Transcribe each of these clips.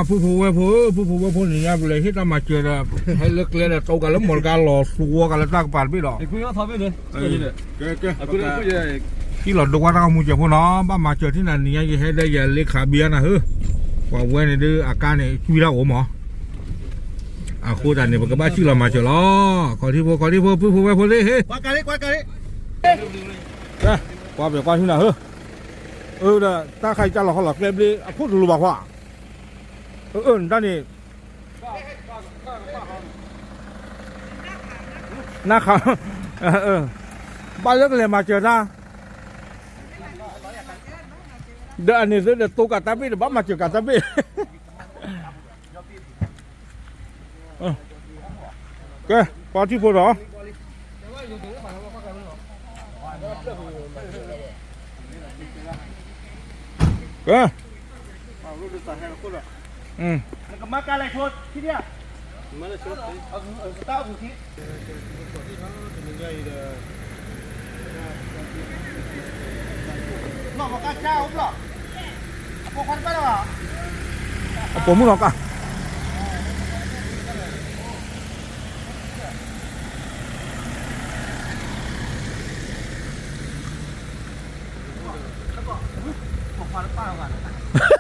ပုၢ်ဖိဝဲၢ်ဖိဧၢ, ပုၢ်ဖိဝဲၢ်ဖိန့ၣ်ညါ ပလဲၤဟ့ၣ်တၢ်မၤစၢၤဒီး ဟဲလၢကျဲဒီး တိကးလၢမီၢ်တကါလီၤသူဝီကးလၢတၢ်ကပၤတဘ့ၣ်ဒီး ထံၣ်လီၤဒိကွၢ်တၢ်ဂီၤမူစဲးဖိနီၤ, ဘၣ်မၤစၢၤထံၣ်နၤနံၤညါ ယဟဲဒီးယလ့ခးဘံအါနၤဧၢ, ပှၤဝဲန့ၣ်ဒုးအကါန့ၣ် ကွံတၢ်ဂီၤမး, အဃိသတးန့ၣ် ပကဘၣ်စံၣ်လီၤမၤစၢၤလီၤ, ခီထံဖိ ခီထံဖိ ပုၢ်ဖိဝဲၢ်ဖိသ့ၣ်ဧၢ, ကွၢ်ပကွၢ်ထံၣ်နၤဧၢ, အၢ ဒီးတၢ်ခါအံၤတၢ်လီၤခီလီၤကျဲဘျ့ အခိၣ်တလိၤဘၣ်ခွါ အၢ နတၢ်န့ၣ် နၢ်ခး, ဘၣ်လၢကလဲၤမၤစၢၤတၢ်, ဒီးအန့ၣ်သ့ဒီး တိကးတၢ်ဘ့ၣ်ဒီး ဘၣ်မၤစၢၤကးတၢ်ဘ့ၣ်, ကဲ ပှၤထံၣ်ဖိဒီး ကဲ အပိာ်မုၣ်လီၤကါ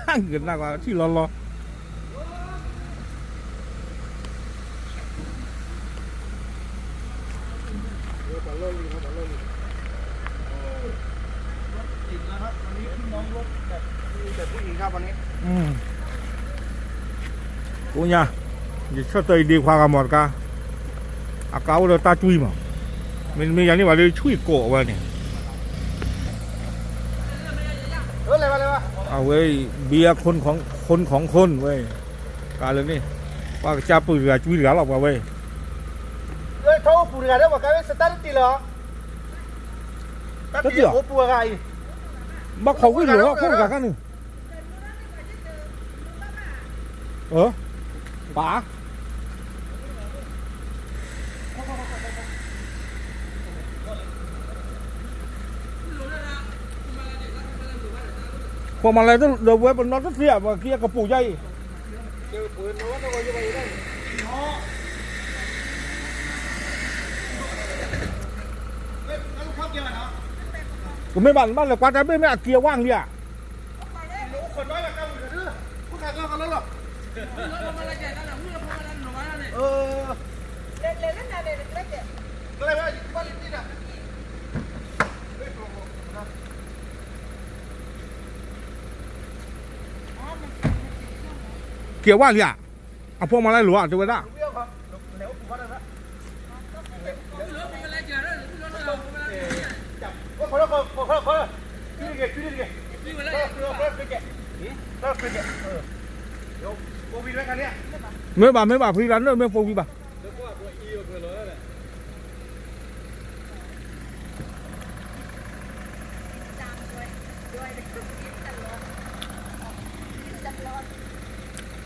ကနၣ်ကွၢ်ထံၣ်လီၤလီၤ, ကိးညါ ယဆၢထၢၣ်အံၤဒ့ခွါဂၤမီၢ်တကါ, အကါအိၣ်ဒီးတၢ်ကွံမး, မ့တမ့ၢ်ယၤန့ၣ်ဘၣ်ဒီး ဆွံၣ်ကိးဝဲန့ၣ်, အဝဲအံၤ ဘံအခိၣ် ခိၣ်ခိၣ်ဝဲ, ကါလၢန့ၣ် ပှၤကစၢ်ပုၢ်တဂၤကွံတဂၤလီၤ ပှၤဝဲအံၤ, ထီၣ်အိၣ်ပူၤတဂၤဒီး ပှၤကါဝဲစတၢ်တတံၢ်လီၤ, တၢ်တံၢ်အိၣ်ပူၤအဂၤအံၤ, ဘၣ်ခိးဝံၣ်လိာ်ထီၣ်ခိၣ်တဂၤခါန့ၣ် ပၢ် ဃိမၤလၢဒီးဝဲပနီၣ်တသ့ဧါ ပခံအကပူၤယါအံၤ, ကမ့ၢ်ဘၣ် နဘၣ်လဲၤကွၢ်တၢ်ဘ့ၣ်မ့ၢ်အက့အဝါလံဧါ က့ၤဝါလံဧါ, အဖိမၤလၢလိၤဧါ တဲဝဲဒၣ်, မ့ၢ်ဘၣ် မ့ၢ်ဘၣ် ဖံလၢနၢ်မ့ၢ်ဖိဝံၤဘၣ်.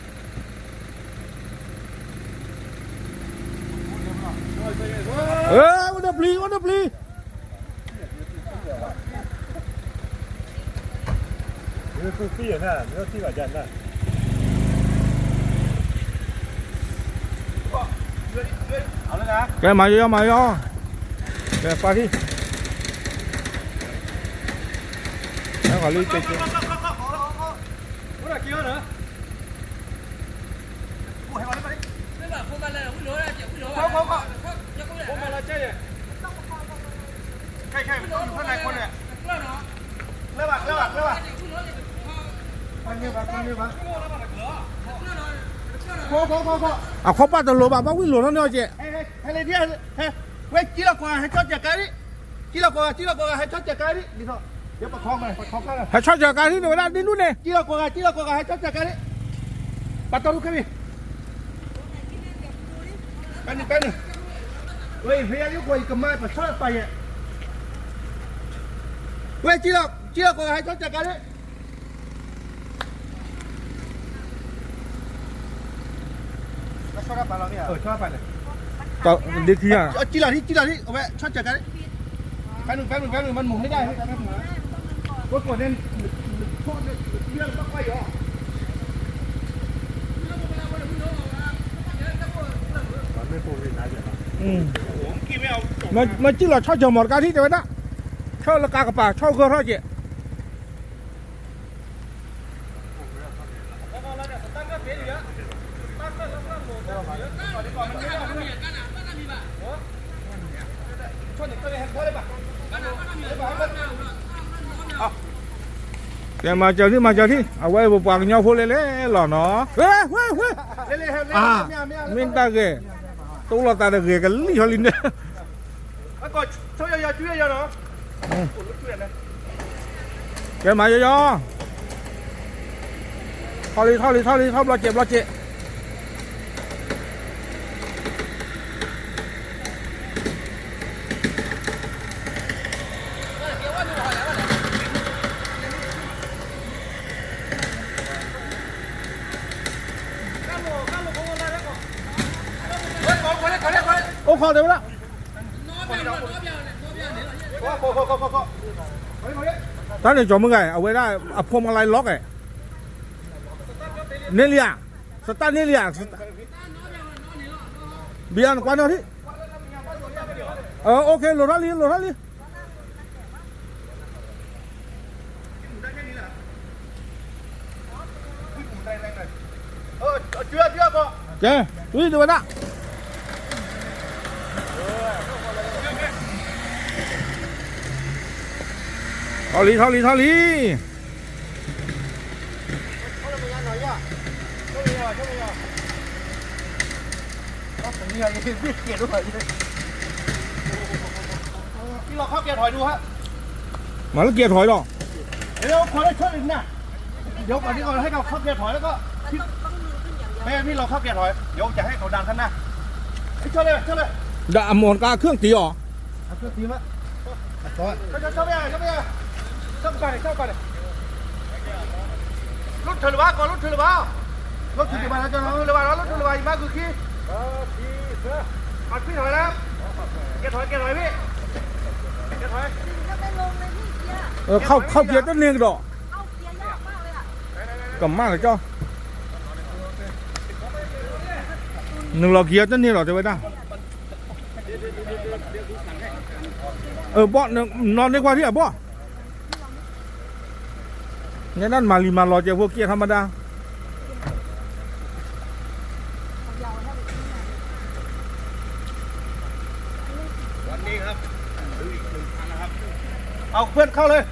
အိၣ်ဒီးပျံၤ အိၣ်ဒီးပျံၤ, ကဲ မၤယီၤ မၤယီၤ, ကဲ ပာ်ထံၣ်, ကဲ အခိၣ်ပာ်တလိၤဘၣ် ဘၣ်ဝံၣ်လိာ်ထီၣ်န့ၢ်အီၤကဲး, ဝဲကံလီၤကွၢ် ဟဲဆီၣ်စၢၤကါဒံး, ကံလီၤကွၢ် ကံလီၤကွၢ် ဟဲဆီၣ်စၢၤကါဒံး, ဟဲဆီၣ်စၢၤကါဒံး တဝဲဒၣ်ဒ်နုၢ်န့ၣ်, ကံလီၤကွၢ် ကံလီၤကွၢ် ဟဲဆီၣ်စၢၤကါဒံး, ပာ်တီၢ်ထူခဲမံၤ ပနုၤ ပနုၤ, ဝဲအံၤ ဖဲယၤလံ ကွၢ်အံၤကမါ ပဆီၣ်ပာ်ယဲၢ်, ဝဲ ကံလီၤကွၢ် ဟဲဆီၣ်စၢၤကါဒံး, ဒ်ခံဂၤ, ကံလီၤဒံး ကံလီၤဒံး အဝဲဆီၣ်စၢၤကါဒံး, ဖဲနုၤ ဖဲနုၤ ဖဲနုၤ မနုၤမ့ၢ်ဒၣ် ဖဲနုၤ ဝဲကိးန့ၣ် နဘၣ်ကွၢ်ယီၤ မ့ၢ်စံၣ်လီၤဆီၣ်စၢၤမီၢ်တကါထံၣ်တဲဝဲဒၣ်, ဆီၣ်လၢကါကပၤ ဆီၣ်ဂၢၢ်ထီၣ်ကဲး. ကဲ မၤစၢၤထံၣ် မၤစၢၤထံၣ် အဝဲပပှၤကညီဖိလဲၤလဲၤလီၤနီၤ, မ့ၢ်တၢ်ဂ့ၤ, တိၢ်လီၤသးတဂ့ၤကလံၣ်ဟီလံန့ၣ် ကဲမၤယီယီ, ထီၣ်လံ ထီၣ်လံ ထီၣ်လံ ထီၣ်ဘျီစဲး ဘျီစဲး. အိၣ်ခိးတဲဝဲဒၣ်, တၢ်န့ၣ်ကၠီၤမုၢ်ဂၤ အဝဲဒၣ်အဖိမကလါလီၤကဲး, န့ၢ်လံဧါ, စတၢ်န့ၢ်လံဧါ, ဘံယၤနကွၢ်နီၣ်ထံၣ်, အိၣ်ခ့ လိာ်ထီၣ်လံ လိာ်ထီၣ်လံ. ကဲ တွံၢ်တဲဝဲဒၣ်, ထီၣ်လံ ထီၣ်လံ ထီၣ်လံ. မၤလၢကဲၤထီၣ်ဒီး เดี๋ยวก่อนที่ก่อนให้เขาเข้าเกียร์ถอยแล้วก็พี่ไม่รอเข้าเกียร์ถอย เดี๋ยวจะให้เขาดันข้างหน้า เฮ้ย ชนเลย ชนเลย ဒီးအမီၢ်တကါ เครื่องตี အီၤ เอาเครื่องตีมา เอาต่อ เข้าไปเข้าไปเข้าไปเข้าไปเข้าไป รถเธอหรือวะก่อนรถเธอหรือวะ รถเธอหรือวะแล้วจะรถเธอหรือวะรถเธอหรือวะอีกมากคือขี้ เอาพี่ถอยแล้ว เกียร์ถอย เกียร์ถอยพี่ เกียร์ถอย เข้า เข้าเกียร์ตัวหนึ่งดอก ကမၣ်လၢကၠီ နုာ်လီၤက့ၤအီၤတန့ၢ်လီၤ တဲဝဲဒၣ်, ဘီၣ် နီၢ်န့ၢ်ကွၢ်ထံၣ်အဘီၣ်, န့ၣ်ဒၣ်မၤလံၤမၤလီၤကဲးဖိ ကဲထီၣ်မတၤ เอาเพื่อนเข้าเลย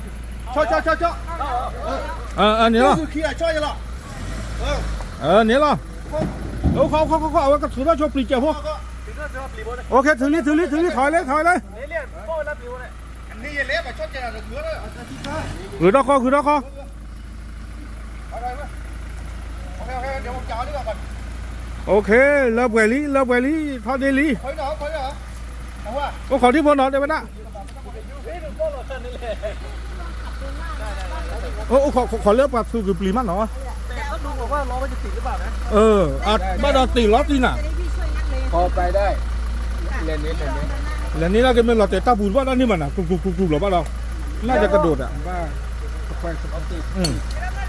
เออ เออ န့ၣ်လီၤ န့ၣ်လီၤ အိၣ်ခိး အိၣ်ခိး အိၣ်ခိး အဝဲကထုးထီၣ်ဆိပျံၤကဲးဖိ အိၣ်ခိး ထုးလံ ထုးလံ ထုးလံ ထီၣ်လံ ထီၣ်လံ ဂုၤထီၣ်ဃီ ဂုၤထီၣ်ဃီ အိၣ်ခိး လၢပှဲၤလံ လၢပှဲၤလံ ထီၣ်ဒ့လံ အိၣ်ခိးထံဖိနီၤ တဲဝဲဒၣ် အိၣ်ခိး ခိးလၢပှၤထုးကပျံၤမးနီၤ ဘၣ်ဒီးတ့ၢ်လီၤတံၢ်နၤ လဲၤန့ၢ်လၢကမ့ၢ်လီၤတဲာ်တၢ်ပူၤတဘၣ်တၢ်န့ၣ်မးနၤ ကျူၤကျူၤကျူၤကျူၤလီၤဘၣ်ဒီး နၢ်ယကဒိၣ်ဒၣ် တ့ၢ်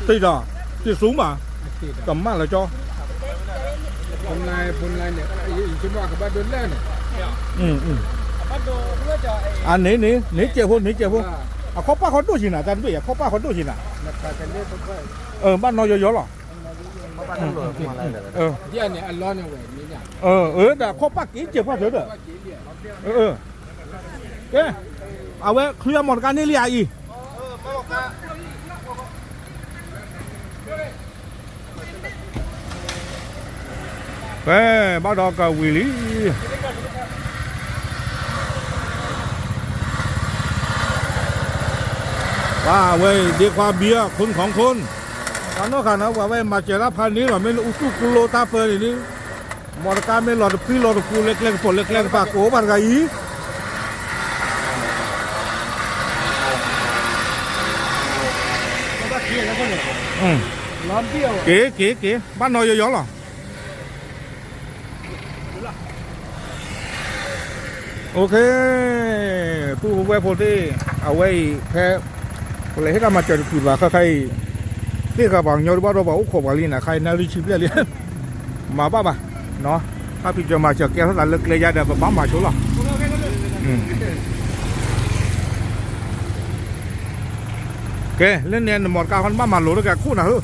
ဒီး တ့ၢ်ဆူမး ကမၣ်လၢကၠီ အန့ၣ်န့ၣ် န့ၢ်ကဲးဖိ န့ၢ်ကဲးဖိ အခီပၣ်ခီဒိၣ်က့ၤနၤ တၢ်တဘ့ၣ် အခီပၣ်ခီဒိၣ်က့ၤနၤ ဘၣ်နီၢ်ယီယီလီၤ အၢ ဒီးအခီပၣ်က့ၤကဲးဖိသၢဒီး ကဲ အဝဲချံအမီၢ်တကါန့ၢ်လံဧါအံၤ ဖဲ ဘၣ်ဒီးကဝံၤလံ ပှၤဝဲအံၤ ဒ့ခွါဘံအခိၣ်ခီၣ်ခိၣ် တၢ်နီၢ်ခါန့ၣ် ပှၤဝဲမၤစၢၤတၢ်ဖးန့ၢ်လီၤ မ့ၢ်လၢအူသူၣ်ကလိတၢ်ပၢန့ၣ် မီၢ်တကါမ့ၢ်လီၤတဖှံလီၤတဖှူ လဲၤကျဲကပိာ်လဲၤကျဲကပၤ ကအိၣ်ဘၣ်တဂၤအံၤ က့ၤ က့ၤ က့ၤ ဘၣ်နီၢ်ယီယီလီၤ အိၣ်ခ့ ပုၢ်ဖိဝဲၢ်ဖိသ့ၣ် အဝဲအံၤဖဲ ပလဲၤဟ့ၣ်တၢ်မၤစၢၤတချုးဘၣ် ခဲခါအံၤ သ့ၣ်ဃာ်ပှၤကညီတဘၣ်ဒီးပှၤအိၣ်ခိးပှၤလံနၤ ခါအံၤနၣ်ရံၣ်ဆံဘျဲၣ်လံ မၤဘၣ်ဘၣ် နီၤ တၢ်ဖံးစၢၤမၤစၢၤကဲထီၣ်သးလၢကျဲယါဒီး ပဘၣ်မၤဆိလီၤ. ကဲ လၢန့ၣ် နမီၢ်တကါဃီနဘၣ်မၤလိာ်တကဲခိၣ်နၤဧၢ.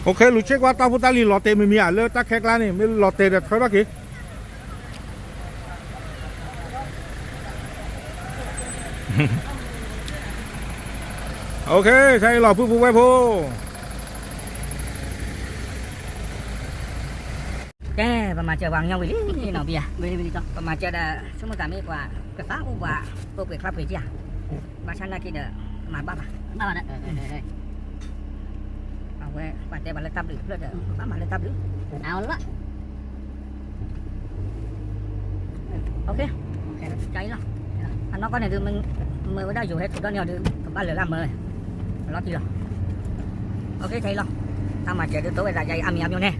အိၣ်ခ့ လူၤဆ့ကွၢ်တၢ်ဖိတၢ်လံၤလီၤတဲာ်မံၤမံၤဧါ လၢတၢ်ခဲကျါန့ၣ် မ့ၢ်လီၤတဲာ်ဒီးထွဲဘၣ်က့ၤ. အိၣ်ခ့ ခဲအံၤလီၤ ပုၢ်ဖိဝဲၢ်ဖိ ကဲ ပမၤစၢၤပှၤကညီဝံၤလံ နီၢ်ဘံဧါ, ပမၤစၢၤဒီး ဆိကမိၣ်သးမ့ၢ်ပှၤကသးအိၣ်ပှၤ အိၣ်ပှဲၤချါပှဲၤကံဧါ, ဘၣ်ဆၣ်နာ်က့ဒီး မၤဘၣ်ဘၣ်, ဘၣ်ဘၣ်ဒီး အဝဲပှၤတဲပှၤလၢတၢ်ဘျုးတဖျၢၣ်ဒီး ပဘၣ်မၤလၢတၢ်ဘျုး, အလီၤ ကဲအံၤလီၤ, အနီၢ်ကီၢ်န့ၣ်ဒုး မ့ၢ်ဝဲဒၣ်ယိၤဟဲထူးထီၣ်န့ၢ်အီၤဒုး ကဘၣ်လၢာ်လၢအမၢဝဲ, အလီၤတံၢ်လီၤ, ကဲအံၤလီၤ, တၢ်မၤစၢၤဒုးတိဝဲဒၣ်ယၤအံၤအါမံၤ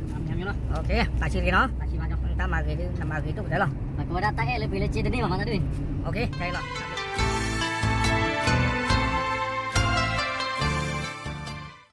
အါမံၤန့ၣ်, တၢ်မၤဂ့ၤဒုး နမၤဂ့ၤဒိၣ်ကတၢၢ်လီၤ, ကဲအံၤလီၤ